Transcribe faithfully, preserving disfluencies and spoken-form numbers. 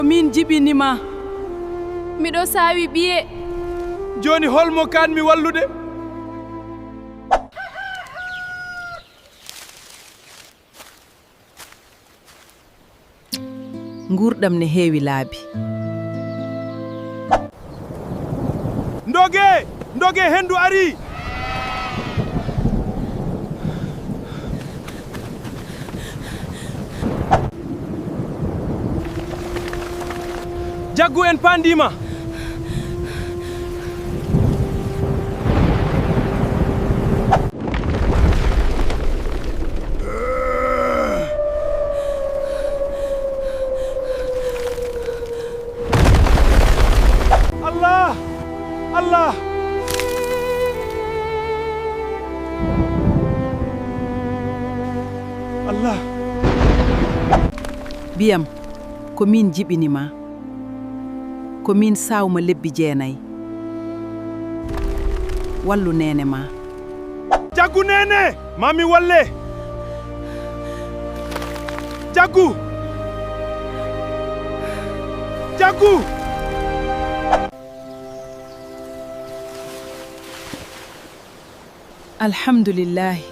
Ko min jibini ma. Miɗo saawi ɓiye. Jooni hol mo kaan mi wallude? Nguurɗam ne heewi laabi. Ndogee! Ndogee, henndu arii! Jaggu, en paandiima. Allah! Allah! Allah! Biyam, ko min jibini ma. Ko min saaw ma lebbi jeenay. Wallu neene ma. Jaggu neene, ma mi walle. Jaggu. Jaggu. Alhamdulillahi,